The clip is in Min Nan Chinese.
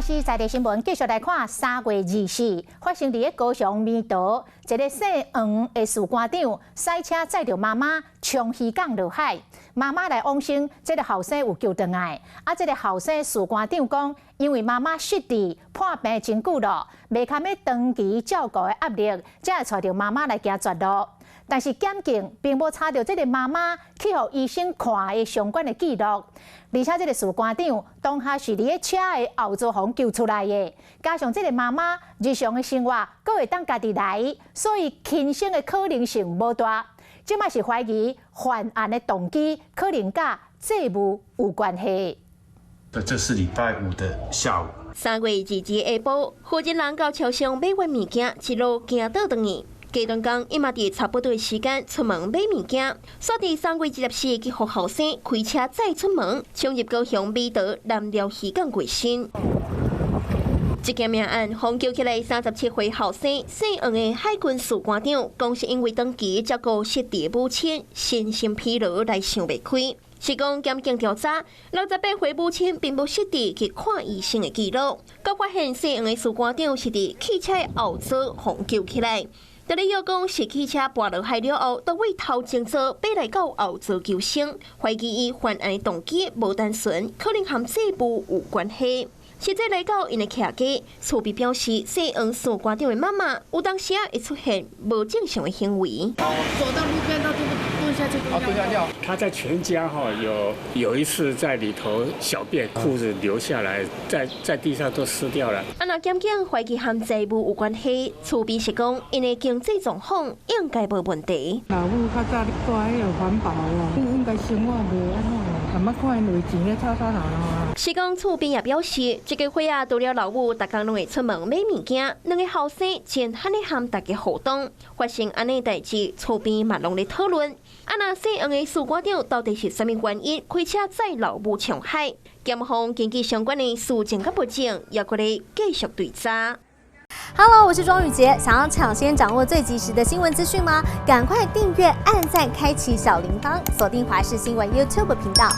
視在地新聞繼續來看，3月24發生佇咧高雄美桃，一个姓黃的士官長駛車載著媽媽衝漁港落海，媽媽來往生，這个後生有救轉來。啊，這个後生士官長講，因為媽媽失智破病真久咯，袂堪欲長期照顧的壓力，才會帶著媽媽來行絕路。但是檢警並無查著這个媽媽去予醫生看的相關的記錄，而且這个士官長當下是佇咧車的後座予救出來的，加上這个媽媽日常的生活閣會當家己來，所以輕生的可能性無大。這馬是懷疑犯案的動機可能佮債務有關係。對，這是禮拜五的下午。3月22下晡，負責人到超商買完物件，一路行倒轉去。過段工，伊嘛佇差不多的時間出門買物件，煞佇3月24去予後生開車載出門，衝入高雄美桃南寮漁港過身。這件命案，予救起來37歲後生姓黃的海軍士官長，講是因為長期照顧失智母親，身心疲勞來想袂開。是講檢警調查，68歲母親並無失智去看醫生的記錄，閣發現姓黃的士官長是佇汽車後座予救起來。佇咧又講是汽車跋落海了後，佗位頭前座爬來到後座求生，懷疑伊犯案動機無單純，可能和債務有關係。實際來到𪜶的徛家，厝邊表示，姓黃士官長的媽媽有當時會出現無正常的行為。走到路邊都蹲下去。蹲下尿。他在全家哈有一次在裡頭小便，褲子流下來，在地上都濕掉了。啊，若檢警懷疑和債務有關係，厝邊是講𪜶的經濟狀況應該無問題。老母較早咧掛彼个環保哦，應該生活袂按怎，毋捌看𪜶為錢咧吵吵鬧鬧啊。是講厝邊也表示，這个歲仔除了老母，逐工攏會出門買物件，兩个後生真罕咧和大家互動。發生按呢代誌，厝邊嘛攏咧討論。啊，若姓黃的士官長到底是啥物原因開車載老母衝海？檢方根據相關的事證佮物證，猶閣咧繼續追查。 Hello，我是莊宇傑，想要搶先掌握最及時的新聞資訊嗎？趕快訂閱、按讚、開啟小鈴鐺，鎖定華視新聞 YouTube 頻道。